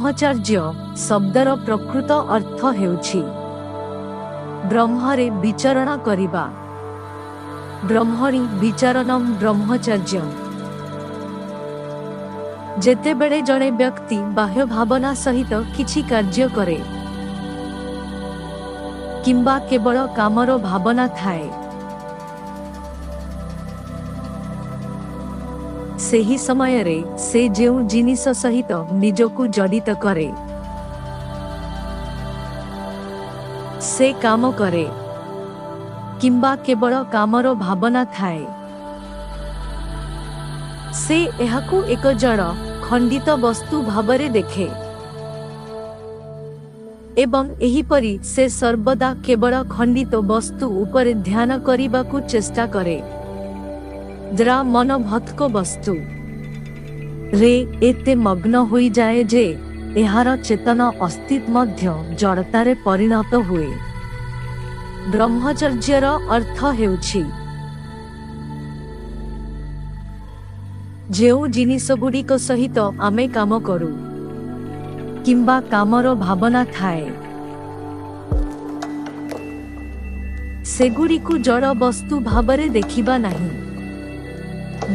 ବ୍ରହ୍ମଚର୍ଯ୍ୟ ଶବ୍ଦର ପ୍ରକୃତ ଅର୍ଥ ହେଉଛି ବ୍ରହ୍ମରେ ବିଚରଣ କରିବା। ବ୍ରହ୍ମଣି ବିଚରଣମ୍ ବ୍ରହ୍ମଚର୍ଯ୍ୟମ୍। ଯେତେବେଳେ ଜଣେ ବ୍ୟକ୍ତି ବାହ୍ୟ ଭାବନା ସହିତ କିଛି କାର୍ଯ୍ୟ କରେ କିମ୍ବା କେବଳ କାମର ଭାବନା ଥାଏ, ସେହି ସମୟରେ ସେ ଯେଉଁ ଜିନିଷ ସହିତ ନିଜକୁ ଜଡ଼ିତ କରେ, ସେ କାମ କରେ କିମ୍ବା କେବଳ କାମର ଭାବନା ଥାଏ, ସେ ଏହାକୁ ଏକ ଜଡ଼ ଖଣ୍ଡିତ ବସ୍ତୁ ଭାବରେ ଦେଖେ ଏବଂ ଏହିପରି ସେ ସର୍ବଦା କେବଳ ଖଣ୍ଡିତ ବସ୍ତୁ ଉପରେ ଧ୍ୟାନ କରିବାକୁ ଚେଷ୍ଟା କରେ। ଦ୍ରା ମନ ଭତ୍କ ବସ୍ତୁ ରେ ଏତେ ମଗ୍ନ ହୋଇଯାଏ ଯେ ଏହାର ଚେତନ ଅସ୍ତିତ୍ୱ ମଧ୍ୟ ଜଡ଼ତାରେ ପରିଣତ ହୁଏ। ବ୍ରହ୍ମଚର୍ଯ୍ୟର ଅର୍ଥ ହେଉଛି ଯେଉଁ ଜିନିଷଗୁଡ଼ିକ ସହିତ ଆମେ କାମ କରୁ କିମ୍ବା କାମର ଭାବନା ଥାଏ, ସେଗୁଡ଼ିକୁ ଜଡ଼ ବସ୍ତୁ ଭାବରେ ଦେଖିବା ନାହିଁ,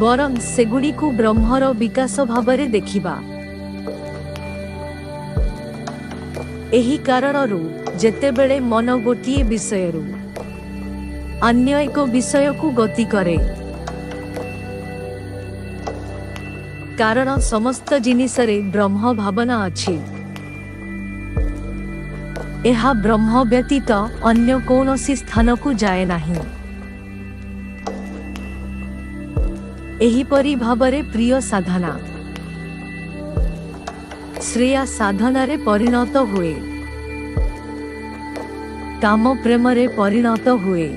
ବରଂ ସେଗୁଡ଼ିକୁ ବ୍ରହ୍ମର ବିକାଶ ଭାବରେ ଦେଖିବା। ଏହି କାରଣରୁ ଯେତେବେଳେ ମନ ଗୋଟିଏ ବିଷୟରୁ ଅନ୍ୟ ଏକ ବିଷୟକୁ ଗତି କରେ, କାରଣ ସମସ୍ତ ଜିନିଷରେ ବ୍ରହ୍ମ ଭାବନା ଅଛି, ଏହା ବ୍ରହ୍ମ ବ୍ୟତୀତ ଅନ୍ୟ କୌଣସି ସ୍ଥାନକୁ ଯାଏ ନାହିଁ। ଏହିପରି ଭାବରେ ପ୍ରିୟ ସାଧନା ଶ୍ରେୟା ସାଧନାରେ ପରିଣତ ହୁଏ, କାମ ପ୍ରେମରେ ପରିଣତ ହୁଏ।